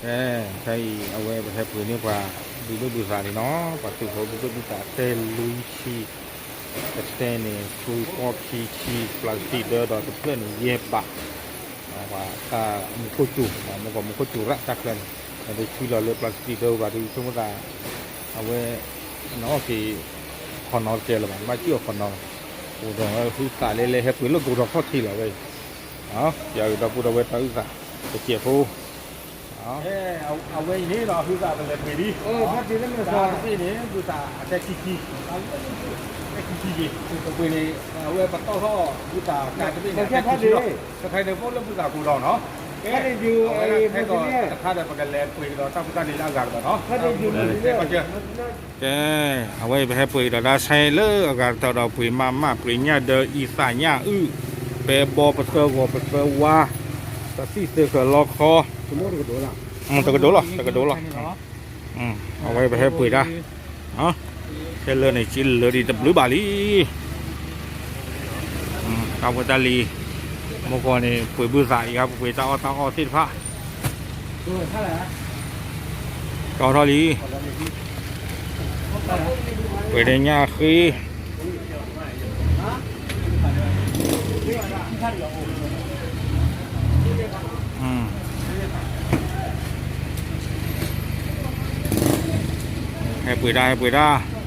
ကဲ, ခဲအံၤ အဝဲပဟဲပှ့ၤန့ၢ်ပှၤ ဘုဒိၣ်ဘုသးန့ၣ်နီၤ, ပှၤသုးဖိဘုဒိၣ်ဘုသး တဲလွံၢ်ဆံ, တတဲန့ၣ် ဆူပီၢ်ခံဆံ, ပျၢ်စတံးဒၢဒီးတဖျၢၣ်န့ၣ် ယဲၢ်ဘး, ပှၤတၢ်မူခိၣ်စူၤ, မူခိၣ်စူၤရၣ်တၢ်ဖျၢၣ်န့ၣ်, ဒီးဆံလီၤလၢပျၢ်စတံးဒၢဘၣ်ဒီး ဆိကမိၣ်သး, အဝဲ, နအီၣ်က့ၤ, ခီနီတကဲလၢၤဘၣ်, ဘၣ်စံၣ်အီၤခီနီလီၤ, အိၣ်ဒီးဟုသးလဲလဲဟဲပှ့ၤလၢကိးထီၣ်ခီၣ်ထံးလီၤဝဲအံၤ, ပျၢ်ဂ့ၤဒီပုၢ်ဒီဝဲၢ်တၢ်အုၣ်သး, တစဲးဖိ အဝဲအံၤန့ၣ်ဒီး ဟုသးပလဲၤပှ့ၤလံ, တၢ်တဘ့ၣ်န့ၣ် ဘုသးအတဲခံဆံ, အတဲခံဆံ, ပှ့ၤန့ၣ် အဝဲပတီၢ်ထီၣ် ဘုသးကးတဘ့ၣ်န့ၣ် အတဲခံဆံလီၤ, တခါန့ၣ် ပအိၣ်လၢဘုသးကိးဒီးနီၤ, ကဲ, အဝဲခဲကီးတခါဒီး ပကလဲၤပှ့ၤကဒီးတၢ်ဖိတၢ်လံၤလၢအဂၤကဒီးနီၤ, ကဲ, အဝဲအံၤပဟဲပှ့ၤကဒီးတၢ်ဆဲးလၢအဂၤကတၢၢ်ဒီး ပှ့ၤမးမး ပှ့ၤညၣ်ဒၢ အံသးညၣ်အုၣ်, ပဲဘီ ပသၢဂီၤပသၢဝါ, တသံၣ်သၢဃၢၤလီခီ တကဒိလီၤ, တကဒိလီၤ, အဝဲပဟဲပှ့ၤတၢ်, ခဲလၢာ်န့ၣ် ကလၢာ်ဒံးတဘျုးဘၣ်လံ, တၢ်ဖိတၢ်လံၤ, မုၢ်ကီၢ်န့ၣ် ပှ့ၤဘုသးအံၤ ပှ့ၤတၢ်အီၣ်တၢ်အီသ့ၣ်တဖၣ်, ကီထီၣ်လံ, ပှ့ၤဒီးညၣ်ဃ့ ဟဲပှ့ၤတၢ် ဟဲပှ့ၤတၢ်,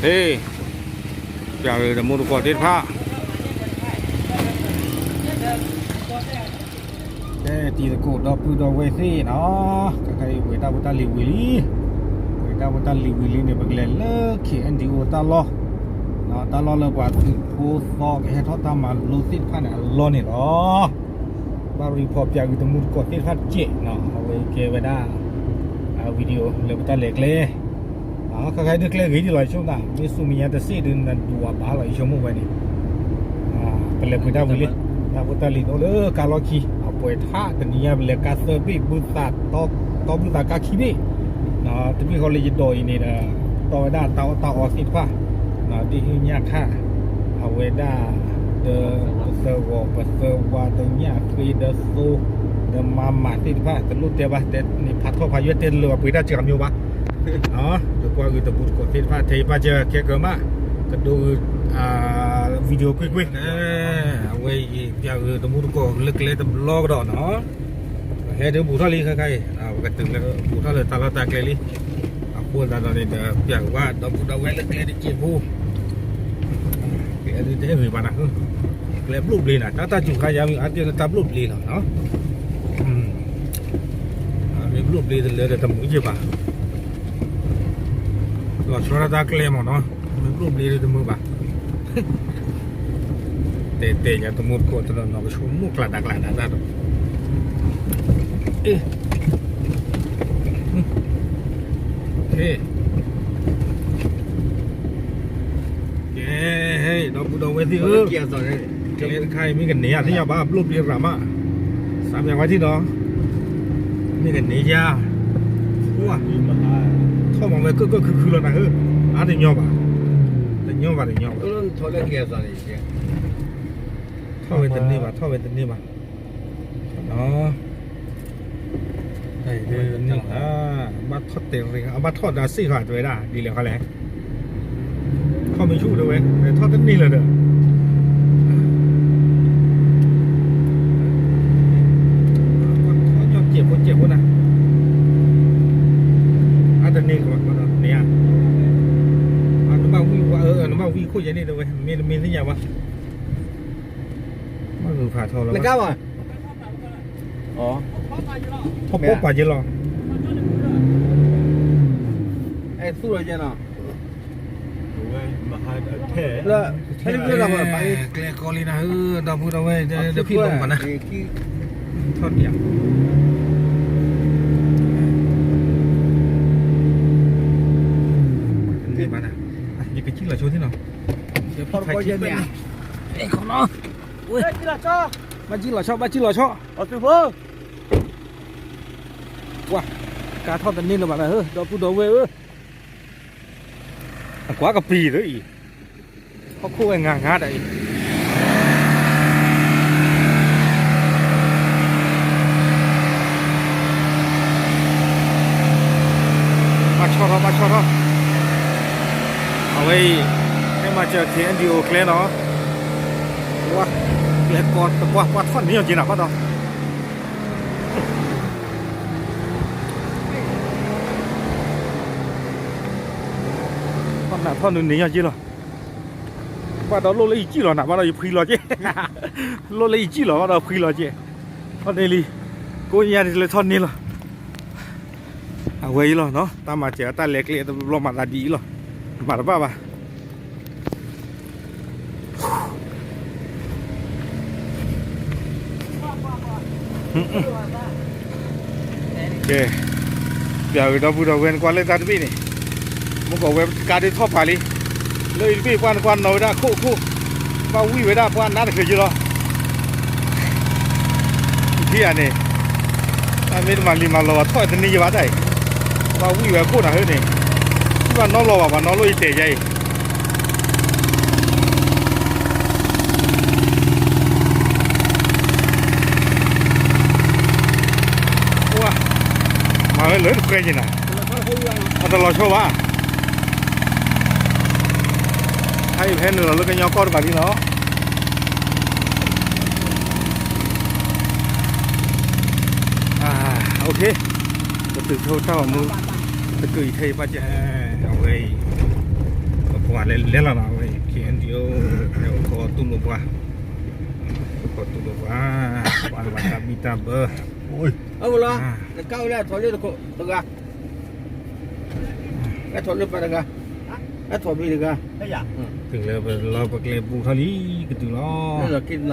ဖဲ, ပျၢ်ဂ့ၤတမူတကိးသ့ၣ်တဖၣ် ကဲ တံၤသကိးဒီပုၢ်ဒီဝဲၢ်သ့ၣ်နီၤ, ခဲအံၤပှ့ၤတၢ်ဖိတၢ်လံၤဝံၤလံ, ပှ့ၤတၢ်ဖိတၢ်လံၤဝံၤလံန့ၣ် ပကလဲၤလၢ ခ့ၣ်အဲၣ်ဒံၣ်အိၣ်တၢ်လီၢ်, တၢ်လီၢ်လၢပှၤသုးဖိသီကဟဲထီၣ်တၢ်မၤလိသ့ၣ်တဖၣ်န့ၣ်အလီၢ်န့ၣ်လီၤ. ဘၣ် report ပျၢ်ဂ့ၤတမူတကိးသ့ၣ်တဖၣ်တကဲးနီၤ, အဝဲကဲဝဲဒၣ် video လၢပတၢ်လဲၤကျဲ ခဲခါဒုးကျဲဂ့ၤဒ်လီၤ ယဆိကမိၣ်သး မ့ၢ်ဆူမဲာ်ညါတစ့ၣ်ဒုး နဒွးဘၣ်လီၤ ယဆိကမိၣ်ဝဲန့ၣ်, ပလဲၤပှ့ၤတၢ်ဝံၤလံ, တၢ်ဖိတၢ်လံၤအိၣ်လၢကါလီၢ်ခံ, အပှဲၤထးတနံၤညါ ပလဲၤကါသၢဘ့ၣ် ဘုသး, တီဘုသးကါခံဘ့ၣ်, တဘ့ၣ်ဃီလၢယဒိးအံၤန့ၣ်ဒီး တီဝဲဒၣ်တၢ်အီၣ်တၢ်အီသ့ၣ်တဖၣ်, ဒ်အံၤညၣ်ခါ, အဝဲဒၣ် ဒီး ပသၢဂီၤ ပသၢဝါ ဒီးညၣ်ဃ့ ဒီးသိ ဒီးမၤမၤသ့ၣ်တဖၣ် တလိၣ်တဲဘၣ် တဲန့ၣ် ဖးထီၣ်ဖးယွဲၢ် တဲတလၢာ်ဘၣ် ပှ့ၤတၢ်စှၤကမျိဘၣ်, ဒီးကွၢ်ဂ့ၤတမူတကိးသ့ၣ်တဖၣ် ထဲယပၢ်စၢၤခဲကၢၤမး, ကဒိဂုာ် video ကွ့ၢ်ကွ့ၢ်, အဝဲအံၤ ပျၢ်ဂ့ၤတမူတကိးလၢကျဲတဘျီကဒီးနီၤ, ဟဲဒုးဘူးထီၣ်လံခဲခါအံၤ, ပကတုၤလၢဘူးထီၣ်လၢတၢ်လီၢ်တၢ်ကျဲလံ, အဃိသတးဒီးန့ၣ်ဒီး ပျၢ်ဝဲဒီပုၢ်ဒီဝဲၢ်လၢကျဲတစဲးဖိ ကျဲဒုးတဟဲဂ့ၤဘၣ်နၤ, ကျဲဘျိၣ်ဘျ့နၤ တၢ်တၢ်စူၤခါယါမ့ၢ်အါတ့ၢ်လၢတၢ်ဘျိၣ်ဘျ့လီၤနီၤ, မ့ၢ်ဘျိၣ်ဘျ့တလၢဒီးတမုာ်ယ့ၢ်ဘၣ်, လီၤဆီဒၣ်တၢ်ကျဲမ့ၢ်နီၤ, မ့ၢ်ဘျိၣ်ဘျ့ဒီးတမုာ်ဘၣ်, တဲတဲညါတမူတကိးတနီၤနီၤ ကဆိကမိၣ်ကျးတၢ်ကျးတၢ်တၢ်ဒီး, အ့ ကဲ, ဒီပုၢ်ဒီဝဲၢ်သ့ၣ်ဧၢ, ကျဲတခါအံၤမ့ၢ်ကန့ၢ်ဧါ သ့ၣ်ညါဘၣ် ဘျိၣ်ဘျ့ရၤမး, စးမၠးဝဲထံၣ်ဒီး, မ့ၢ်ကန့ၢ်ဧါ, ထီၣ်မၤဝဲကၢၢ်ကၢၢ်ခုခုလီၤနၤဧၢ, အါတညီဘၣ်, တညီဘၣ်တညီဘၣ်, ထီၣ်ဝဲတန့ၢ်ဘၣ် ထီၣ်ဝဲတန့ၢ်ဘၣ် ဘၣ်ထီၣ်တဲာ်ရ့ၣ် အဘၣ်ထီၣ်ဒီးစ့ၢ်ကီးတဲဝဲဒၣ် ဒ်လဲၣ်ခီလဲၣ်, ထီၣ်မ့ၢ်ဆူၣ်တဲဝဲ ထီၣ်တန့ၢ်လၢၤဒီး, ထီၣ်ညီစဲးဖိစဲးဖိနၤ, အတန့ၢ်ကဘၣ်န့ၣ်ဧါ, နဘၣ်ဝံၣ်ဝဲ နဘၣ်ဝံၣ်ခိၣ်ယဲန့ၣ်တဲဝဲ မ့ၢ်တမ့ၢ်သ့ၣ်ညါဘၣ် မ့ၢ်ဂုာ်ဖးထီလီၤဘၣ်, ဖီၣ်ဖီၣ်ပာ်က့ၤလီၤ, အဲၣ်သူၣ်လီၤကဲနီၤ, လၢ ကျဲကီလံနၤဧၢ, ဒီပုၢ်ဒီဝဲၢ် ဒီဖံၣ်လိာ်မးနၤ, ထီၣ်ဒံးဧါ, တန့ၢ်ဘၣ်နၤ, ယကစံၣ်လီၤဆိသ့ၣ်နီၤ, ခီနီၤ, ဘၣ်စံၣ်လီၤဆီ ဘၣ်စံၣ်လီၤဆီ, ပှၤ ကါထီၣ်တန့ၢ်လၢၤဘၣ်နၤဧၢ ဒီပုၢ်ဒီဝဲၢ်ဧၢ, အကွၢ်ကပံာ်လၢအံၤ, ဟီၣ်ခိၣ်ဝဲငါငါဒၣ်အံၤ, ဘၣ်ဆီၣ်ထီၣ် ဘၣ်ဆီၣ်ထီၣ်, အဝဲအံၤ ဟဲမၤစၢၤ ခ့ၣ်အဲၣ်ဒံၣ်အိၣ်ကျဲနီၤ, ဝါ, ကျဲကီတပှၢ် ပှၢ်ထီၣ်န့ၢ်အီၤက့ၤနၤဘၣ်ဒီး ထီၣ်နးထီၣ်နုၤန့ၢ်ယီၤက့လီၤ, ဘၣ်ဒီးလိၣ်လၢယကံၣ်လီၤနၤ ဘၣ်ဒီးယဖှံလီၤက့, လိၣ်လၢယကံၣ်လီၤ ဘၣ်ဒီးဖှံလီၤက့, ထီၣ်န့ၢ်လံ, ကိးညါဒ်လဲၤထီၣ်န့ၢ်လီၤ, အဝဲအံၤလီၤနီၤ တၢ်မၤစၢၤအတၢ်လဲၤကျဲတဘျီမၤသးဒ်အံၤလီၤ, မၤတဘၣ်ဘၣ် ကဲ, ပျးဝဲဒီပုၢ်ဒီဝဲၢ်နကွၢ်လၢတၢ်တဘ့ၣ်န့ၣ်, မ့ၢ်ကီးဝဲကါဒုးထီၣ်ပာ်လံ, လၢအံၤတဘ့ၣ်ပှၤနကွၢ်နီၤဝဲဒၣ်အခိၣ်အခိၣ်, ဘၣ်ဝံၣ်ဝဲဒၣ်ပှၤနါတချုးယလီၤ, ထံၣ်ဧါန့ၣ်, အမ့ၢ်တမၤလံၤမၤလီၤဘၣ်ထီၣ်တန့ၢ်ယဘၣ်တၢ်အံၤ, ဘၣ်ဝံၣ်ဝဲအခိၣ်နၤဟၢန့ၣ်, ဘၣ်နီၣ်လီၤဘၣ် ပှၤနီၣ်လိၣ်ယတဲာ်ယါအံၤ မၤဝဲလၢတခွဲက့ၤနၤ, အတလီၤဆီဘၣ်, ဟဲအံၤဖဲနုာ်လီၤလၢကညီကီၢ်တဘၣ်လံလီၤ, အိၣ်ခ့, ပသုးခိၣ်တၢ်ဂီၤမူ, တကုးအံၤထဲအံၤဘၣ်ကဲ, အဝဲအံၤ, ပပှၤလဲၤလဲၤလီၤလီၤ အဝဲအံၤ ခ့ၣ်အဲၣ်ဒံၣ်အိၣ်, အိၣ်ခိးတူၢ်လိာ်ပှၤ, အိၣ်ခိးတူၢ်လိာ်ပှၤ, ပှၤတၢ်ဘံၣ်တၢ်ဘၢ, အဝဲလီၤ, နကါဝဲလၢအထီၣ်လၢတခိးတဂၤ, အထီၣ်လၢပှၤတဂၤ, အထီၣ်မ့ၢ်တဂၤ, တုၤလၢပလီၤပကျဲပူၤထီၣ်လံ, ကတုၤလီၤ, လၢလီၢ်ခံနီၤ, လၢလီၢ်ခံနီၤ,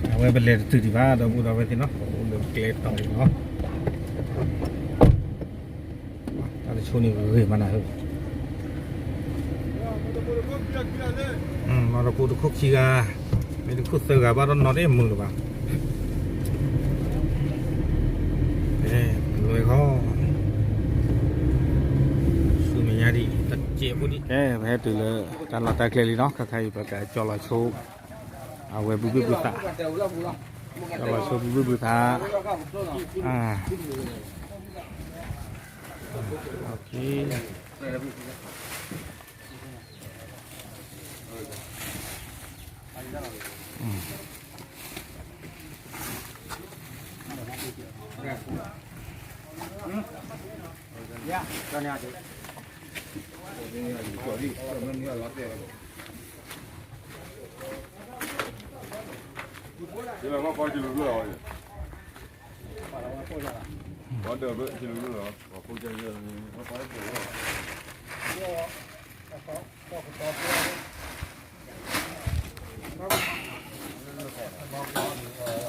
အဝဲပလဲၤတတုၤဒံးဘၣ် ဒီပုၢ်ဒီဝဲၢ်သ့ၣ်နီၤ, အိၣ်လၢပကျဲတီၤလံလီၤ, တၢ်တဆိန့ၣ်ဂ့ၤမးနၤဧၢ, မၤတခိၣ်တခိၣ်ခံဂၤ, မ့ၢ်တခိၣ်သၢဂၤဘၣ်ဒီးနီၢ်တမုာ်လၢၤဘၣ်, လွဲၢ်ခီ, ဆူမဲာ်ညါဒံး တစဲးဖိဒံး, ကဲ ပဟဲတုၤလၢ တၢ်လီၢ်တၢ်ကျဲလံနီၤ, ခါခါအံၤပကကၠီလီၤဆိ အဝဲဘုဘုၣ်ဘုသး, ကၠီလီၤဆိဘုဘုၣ်ဘုသး, တၢ်ဖိတၢ်လံၤလၢဟဲပှ့ၤနီၤ, ဒ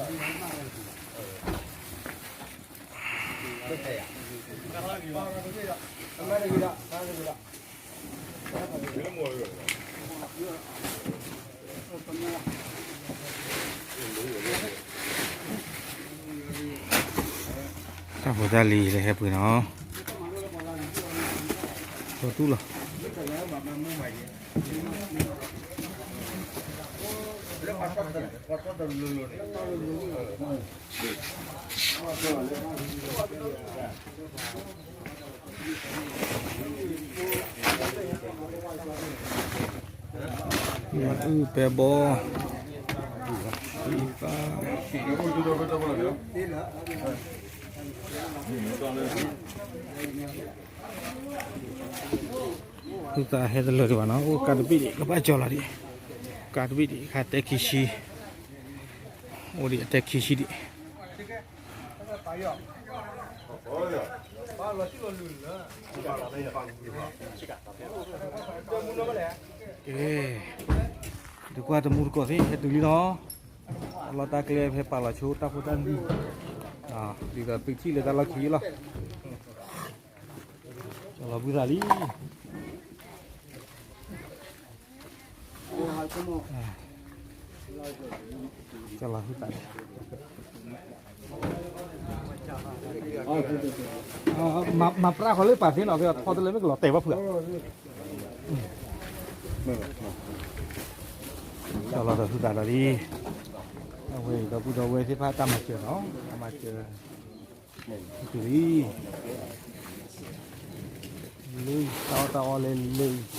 ီးတူၢ်လီၤ. မၤအုၣ်ပဲဘီ, ပၢ် ဟုသးဟဲတလၢာ်ဒံးဘၣ်နီၤ, အိၣ်ကါတဘ့ၣ်ဒံး ကဘၣ်ကၠီလီၤဒံး, ကါတဘ့ၣ်ဒံး ခါတဲခံဆံ, အိၣ်ဒံးအတဲခံဆံဒံး. ကဲ, ဒုးကွၢ်တမူတကိးသ့ၣ် ဟဲတုၤလံနီၤ, လီၤတၢ်ကျဲဖဲပာ်လီၤဆိတၢ်ဖိတၢ်လံၤ, ဒ်သိးသုထံၣ်လၢတၢ်လီၢ်ခံလီၤ. ကၠီလီၤဘုသးလံ. မၤပြးဃီၤလၢပာ်သ့နီၤ ကထီတလၢမ့ၢ်ကလီၤတဲာ်ဘၣ်ဖုးဧါ. ကလီၤဒီးဖုးသးဒီးလံ, အဝဲအံၤဒီပုၢ်ဒီဝဲၢ်သ့ၣ်တဖၣ်တၢ်မၤစၢၤနီၤ, တၢ်မၤစၢၤ, တုၤလံ, လၢတၢ်အီၣ်တၢ်အီလဲၤလၢ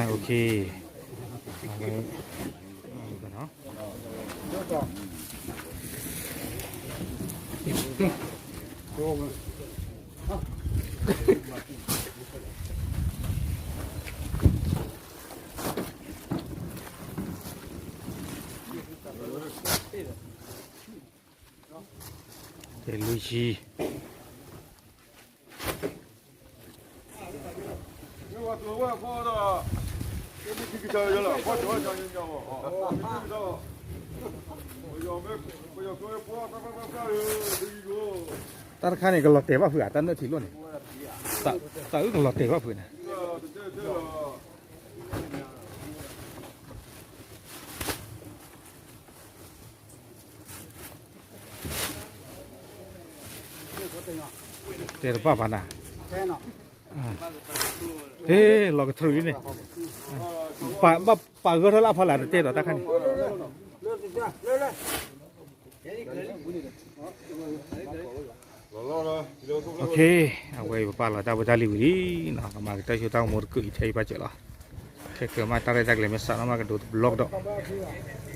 โอเค တဲလွံၢ်ဆံ တၢ်တခါန့ၣ် ကလီၤတဲာ်ဘၣ်ဖုးဧါ, တၢ်နၢၣ်ထံးလိၣ်န့ၣ်, တၢ်အုၣ်ကလီၤတဲာ်ဘၣ်ဖုးန့ၣ် တဲတဘၣ်ဘၣ်နၤ, ဟ့ၣ် လီၤကထြူးလံန့ၣ်, ဘၣ်ပာ်ဂၢၢ်ထီၣ်လၢအဖီလာ်တတဲဒီးတၢ်ခါန့ၣ် အဝဲပပာ်လီၤတၢ်ဖိတၢ်လံၤဝံၤလံနီၤ, ကမၤကတၢၢ်ဆိတၢ်ကမိတကုာ်အံၤထဲအံၤဘၣ်စၢၤလီၤ, ခဲကၢၤမးတၢ်ရဲၣ်တၢ်ကျဲၤမ့ၢ်စးထီၣ်မးကဒိးတဘျီကဒီး, အဝဲ